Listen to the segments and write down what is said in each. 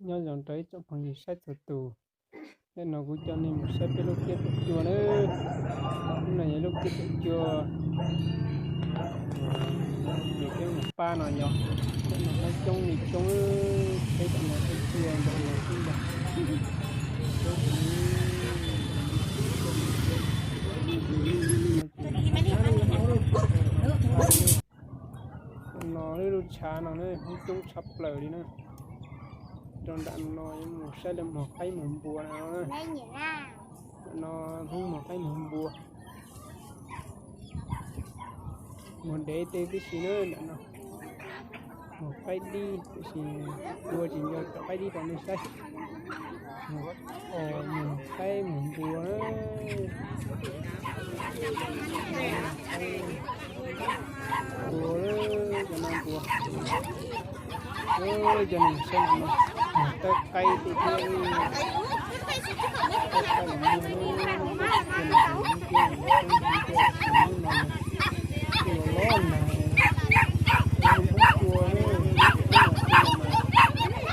Nyob zoo rau ib tsoom phooj ywg saib txhua tus. Ntawm no kuv coj nej mus saib peb lub kiab tuam cua nawb. Lub no yog lub kiab tuam cua, ces peb mus pab no yog, ntawm no muaj coob li coob, peb tam no peb cua nrog no xwb ntag. No lub tshav no na, coob tshaj plaws li na. Rau nram no yuav mus saib lawv mos qaib mos npua no. No Hmoob mos qaib mos npua. Mos dev tej tib si na nram no. Mos qaib dib, tiam sis ua tsis nco cov qaib dib rau nej saib. Mos qaib mos npua, npua, cov no npua. Cov no saib no, mos qaib qaib tej thiab.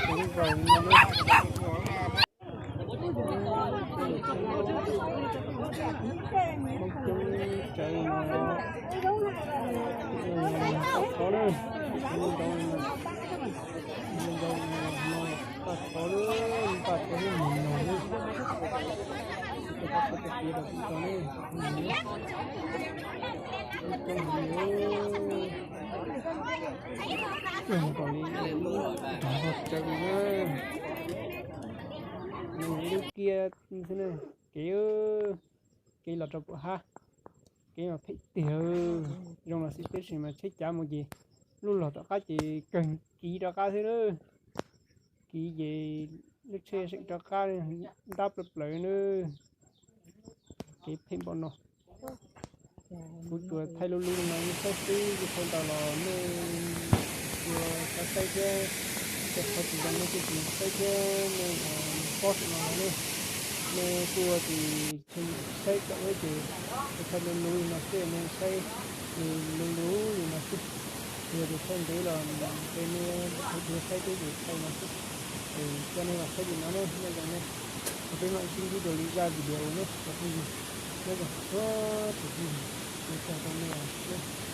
Qaib qaib los muaj, cov no, cov no, cov no, cov no, cua, cov no, cov no, cov no, cov no, Ib lub kiab xwb na, kev, kev los rau pem hav, kev mas phem tiag. Zoo los xij tib si mas tsheb cav mus ces lub los tom qab ces kawg kiv rov qab xwb na. Kiv ces lub tsheb seem rov qab ntab plaws plaws na. Kev phem npaum no. Kuv tsuas thaij lub lub no nej saib xwb, thaij ntau los nej tsuas xav saib thiab, tej qhov tsis zoo nej kuj tsis saib thiab, nej paub xwb no ne. Nej kuj ua tis saib kom ua ces thaij lub lub li no xwb, nej saib lub lub li no xwb. Yog tias thaij ntev los ces nej thaij saib thiab ces thaij no xwb. Ces coj nej los saib li no ne, nyob zoo ne. Peb mam sib ntsib dua lwm zaj video ne, cov phooj ywg. Nyob zoo txhua tus phooj ywg, ua tsaug rau nej.